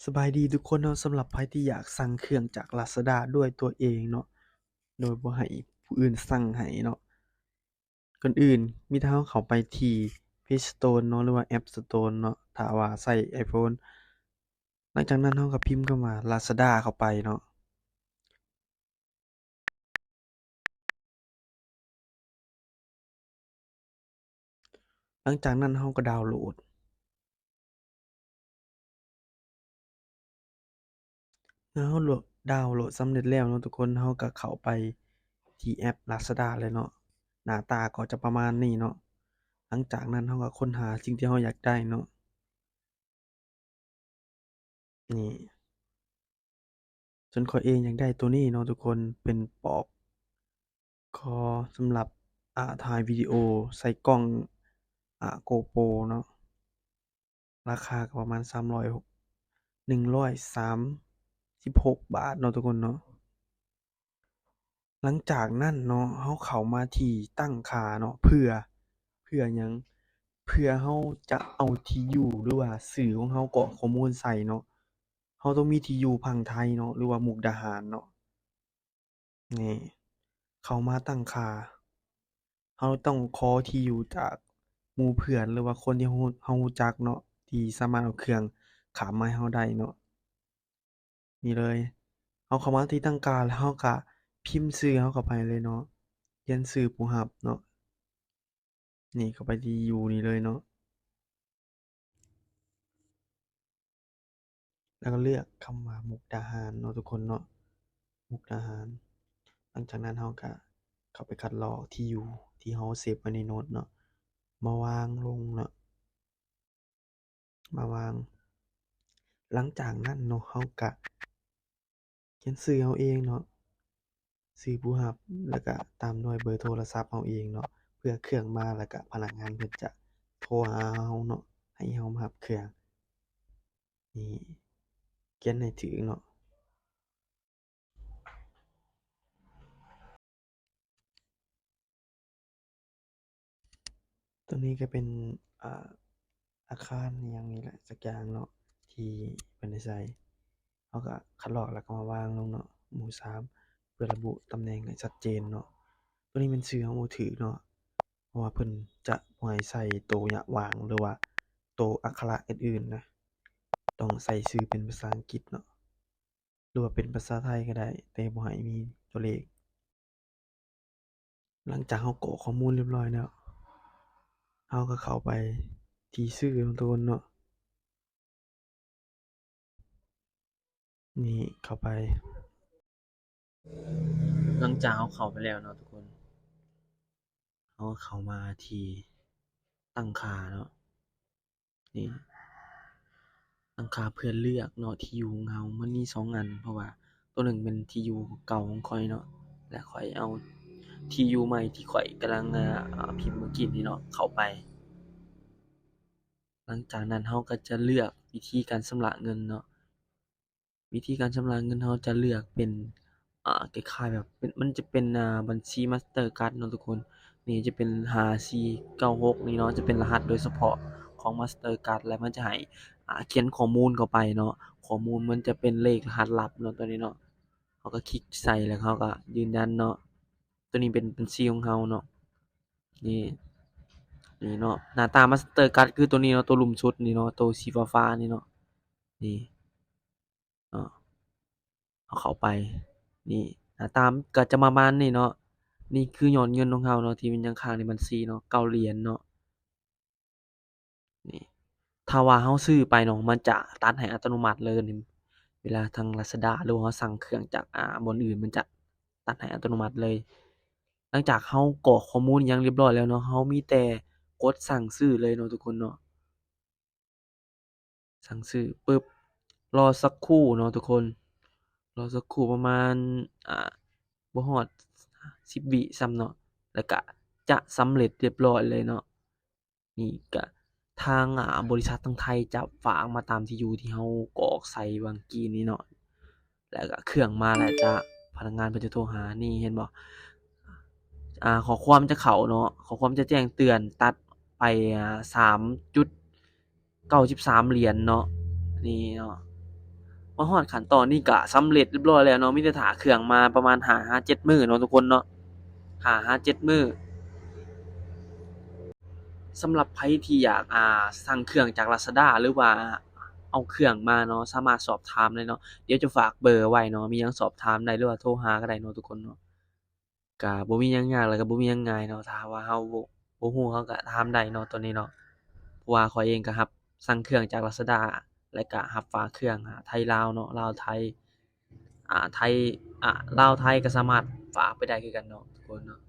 ສະບາຍດີທຸກຄົນເນາະ, ສຳລັບໃຜທີ່ຢາກສັ່ງເຄື່ອງຈາກ Lazada ດ້ວຍຕົວເອງເນາະ, ໂດຍບໍ່ໃຫ້ຜູ້ອື່ນສັ່ງໃຫ້ເນາະ, ກ່ອນອື່ນມີແຕ່ເຮົາເຂົ້າໄປທີ່ Play Store ເນາະ ຫຼືວ່າ App Store ເນາະ ຖ້າວ່າໃຊ້ iPhone. ຫຼັງຈາກນັ້ນເຮົາກໍພິມຄຳວ່າ Lazada ເຂົ້າໄປເນາະ. ຫຼັງຈາກນັ້ນເຮົາກໍດາວໂຫຼດ. ເມື່ອເຮົາໂຫຼດ ດາວໂຫຼດສຳເລັດແລ້ວເນາະທຸກຄົນ, ເຮົາກໍເຂົ້າໄປທີ່ແອັບ Lazada ເລີຍເນາະ. ໜ້າຕາກໍຈະປະມານນີ້ເນາະ. ຫຼັງຈາກນັ້ນເຮົາກໍຄົ້ນຫາສິ່ງທີ່ເຮົາຢາກໄດ້ເນາະ. ນີ້ ສ່ວນຂ້ອຍເອງຢາກໄດ້ໂຕນີ້ເນາະທຸກຄົນ, ເປັນປອກຄໍສຳລັບ ອາ ຖ່າຍວິດີໂອໃສ່ກ້ອງ ອາ GoPro ເນາະ, ລາຄາກໍປະມານສາມຮ້ອຍ ໜຶ່ງຮ້ອຍສາມສິບຫົກບາດເນາະທຸກຄົນເນາະ. ຫຼັງຈາກນັ້ນເນາະ ເຮົາເຂົ້າມາທີ່ຕັ້ງຄ່າເນາະ, ເພື່ອ ເພື່ອຫຍັງ? ເພື່ອເຮົາຈະເອົາທີ່ຢູ່ ຫຼືວ່າຊື່ຂອງເຮົາກອກຂໍ້ມູນໃສ່ເນາະ. ເຮົາຕ້ອງມີທີ່ຢູ່ຝັ່ງໄທເນາະ ຫຼືວ່າມຸກດາຫານເນາະ. ນີ້ ເຂົ້າມາຕັ້ງຄ່າ, ເຮົາຕ້ອງຂໍທີ່ຢູ່ຈາກໝູ່ເພື່ອນ ຫຼືວ່າຄົນທີ່ເຮົາ ເຮົາຮູ້ຈັກເນາະ ທີ່ສາມາດເອົາເຄື່ອງຂ້າມມາໃຫ້ເຮົາໄດ້ເນາະ. ນີ້ເລີຍ, ເຮົາເຂົ້າມາທີ່ຕັ້ງຄ່າ ແລ້ວເຮົາກະພິມຊື່ເຮົາເຂົ້າໄປເລີຍເນາະ, ຂຽນຊື່ຜູ້ຮັບເນາະ. ນີ້ ເຂົ້າໄປທີ່ຢູ່ນີ້ເລີຍເນາະ, ແລ້ວກໍເລືອກຄຳວ່າມຸກດາຫານເນາະທຸກຄົນເນາະ, ມຸກດາຫານ. ຫຼັງຈາກນັ້ນເຮົາກະເຂົ້າໄປຄັດລອກທີ່ຢູ່ທີ່ເຮົາເຊບໄວ້ໃນໂນ້ດເນາະ ມາວາງລົງເນາະ. ມາວາງ. ຫຼັງຈາກນັ້ນເນາະ ເຮົາກະຂຽນຊື່ເຮົາເອງເນາະ, ຊື່ຜູ້ຮັບ ແລ້ວກະຕາມດ້ວຍເບີໂທລະສັບເຮົາເອງເນາະ, ເພື່ອເຄື່ອງມາ ແລ້ວກະພະນັກງານເພິ່ນຈະໂທຫາເຮົາເນາະ ໃຫ້ເຮົາມາຮັບເຄື່ອງ. ນີ້ ຂຽນໃຫ້ຖືກເນາະ. ຕົວນີ້ກໍເປັນ ອາ ອາຄານອີ່ຫຍັງນີ້ແຫຼະ ສັກຢ່າງເນາະ ທີ່ເພິ່ນໄດ້ໃສ່. ເຮົາກໍຄັດລອກແລ້ວກໍມາວາງລົງເນາະ ໝູ່ສາມ ເພື່ອລະບຸຕຳແໜ່ງໃຫ້ຊັດເຈນເນາະ. ຕົວນີ້ແມ່ນຊື່ເຮົາບໍ່ຖືກເນາະ ເພາະວ່າເພິ່ນຈະບໍ່ໃຫ້ໃສ່ໂຕຍະຫວ່າງ ຫຼືວ່າໂຕອັກຂະລະອື່ນໆນະ, ຕ້ອງໃສ່ຊື່ເປັນພາສາອັງກິດເນາະ ຫຼືວ່າເປັນພາສາໄທກໍໄດ້ ແຕ່ບໍ່ໃຫ້ມີຕົວເລກ. ຫຼັງຈາກເຮົາກອກຂໍ້ມູນຮຽບຮ້ອຍແລ້ວ ເຮົາກໍເຂົ້າໄປທີ່ຊື່ຂອງຕົນເນາະ. ນີ້ ເຂົ້າໄປ. ຫຼັງຈາກເຮົາເຂົ້າໄປແລ້ວເນາະທຸກຄົນ, ເຮົາເຂົ້າມາທີ່ຕັ້ງຄ່າເນາະ. ນີ້ ຕັ້ງຄ່າເພື່ອເລືອກເນາະ ທີ່ຢູ່ຂອງເຮົາ ມັນມີສອງອັນ ເພາະວ່າໂຕໜຶ່ງແມ່ນທີ່ຢູ່ເກົ່າຂອງຂ້ອຍເນາະ ແລະ ຂ້ອຍເອົາທີ່ຢູ່ໃໝ່ທີ່ຂ້ອຍກຳລັງ ອາ ອາ ພິມເມື່ອກີ້ນີ້ເນາະ ເຂົ້າໄປ. ຫຼັງຈາກນັ້ນເຮົາກໍຈະເລືອກວິທີການຊຳລະເງິນເນາະ. ວິທີການຊຳລະເງິນເຮົາຈະເລືອກເປັນ ອາ ຄ້າຍໆແບບເປັນ ມັນຈະເປັນ ອາ ບັນຊີ Mastercard ເນາະທຸກຄົນ. ນີ້ຈະເປັນຫ້າສີ່ເກົ້າຫົກນີ້ເນາະ, ຈະເປັນລະຫັດໂດຍສະເພາະຂອງ Mastercard ແລ້ວມັນຈະໃຫ້ ອາ ຂຽນຂໍ້ມູນເຂົ້າໄປເນາະ. ຂໍ້ມູນມັນຈະເປັນເລກລະຫັດລັບເນາະ ຕົວນີ້ເນາະ. ເຮົາກໍຄລິກໃສ່ ແລ້ວເຮົາກໍຢືນຢັນເນາະ. ຕົວນີ້ເປັນບັນຊີຂອງເຮົາເນາະ. ນີ້ ນີ້ເນາະ ໜ້າຕາ Mastercard ຄືຕົວນີ້ເນາະ, ຕົວລຸ່ມສຸດນີ້ເນາະ, ຕົວສີຟ້າໆນີ້ເນາະ. ນີ້ ເນາະ ເຮົາເຂົ້າໄປ ນີ້ ໜ້າຕາມັນກໍຈະປະມານນີ້ເນາະ. ນີ້ຄືຍອດເງິນຂອງເຮົາເນາະ ທີ່ມັນຍັງຄ້າງໃນບັນຊີເນາະ ເກົ້າຫຼຽນເນາະ. ນີ້ ຖ້າວ່າເຮົາຊື້ໄປເນາະ ມັນຈະຕັດໃຫ້ອັດຕະໂນມັດເລີຍ. ເວລາທາງ Lazada ຫຼືວ່າເຮົາສັ່ງເຄື່ອງຈາກ ອາ ບ່ອນອື່ນ ມັນຈະຕັດໃຫ້ອັດຕະໂນມັດເລີຍ. ຫຼັງຈາກເຮົາກອກຂໍ້ມູນຫຍັງຮຽບຮ້ອຍແລ້ວເນາະ ເຮົາມີແຕ່ກົດສັ່ງຊື້ເລີຍເນາະທຸກຄົນເນາະ. ສັ່ງຊື້ປຶບ ລໍສັກຄູ່ເນາະທຸກຄົນ, ລໍສັກຄູ່ປະມານ ອາ ບໍ່ຮອດສິບວິຊ້ຳເນາະ ແລ້ວກະຈະສຳເລັດຮຽບຮ້ອຍເລີຍເນາະ. ນີ້ກະທາງ ອາ ບໍລິສັດທາງໄທຈະຝາກມາຕາມທີ່ຢູ່ທີ່ເຮົາກອກໃສ່ຫວ່າງກີ້ນີ້ເນາະ. ແລ້ວກະເຄື່ອງມາແລ້ວຈະ ພະນັກງານເພິ່ນຈະໂທຫາ. ນີ້ເຫັນບໍ່ ອາ ຂໍ້ຄວາມຈະເຂົ້າເນາະ, ຂໍ້ຄວາມຈະແຈ້ງເຕືອນ ຕັດໄປ ອາ ສາມຈຸດເກົ້າສິບສາມຫຼຽນເນາະ. ນີ້ເນາະ ມາຮອດຂັ້ນຕອນນີ້ກະສຳເລັດຮຽບຮ້ອຍແລ້ວເນາະ ມີແຕ່ຖ້າເຄື່ອງມາປະມານຫ້າຫາເຈັດມື້ເນາະທຸກຄົນເນາະ ຫ້າຫາເຈັດມື້. ສຳລັບໃຜທີ່ຢາກ ອ່າ ສັ່ງເຄື່ອງຈາກລາຊາດ້າ ຫຼືວ່າເອົາເຄື່ອງມາເນາະ ສາມາດສອບຖາມໄດ້ເນາະ ດຽວຈະຝາກເບີໄວ້ເນາະ ມີຫຍັງສອບຖາມໄດ້ ຫຼືວ່າໂທຫາກໍໄດ້ເນາະທຸກຄົນເນາະ. ກະບໍ່ມີຫຍັງຍາກ ແລ້ວກະບໍ່ມີຫຍັງງ່າຍເນາະ ຖ້າວ່າເຮົາບໍ່ ບໍ່ຮູ້ເຮົາກະຖາມໄດ້ເນາະ ໂຕນີ້ເນາະ ເພາະວ່າຂ້ອຍເອງກະຮັບສັ່ງເຄື່ອງຈາກລາຊາດ້າ ແລ້ວກະຮັບຝາກເຄື່ອງຫາໄທລາວເນາະ ລາວໄທ ອ່າ ໄທ ອ່າ ລາວໄທກະສາມາດຝາກໄປໄດ້ຄືກັນເນາະທຸກຄົນເນາະ.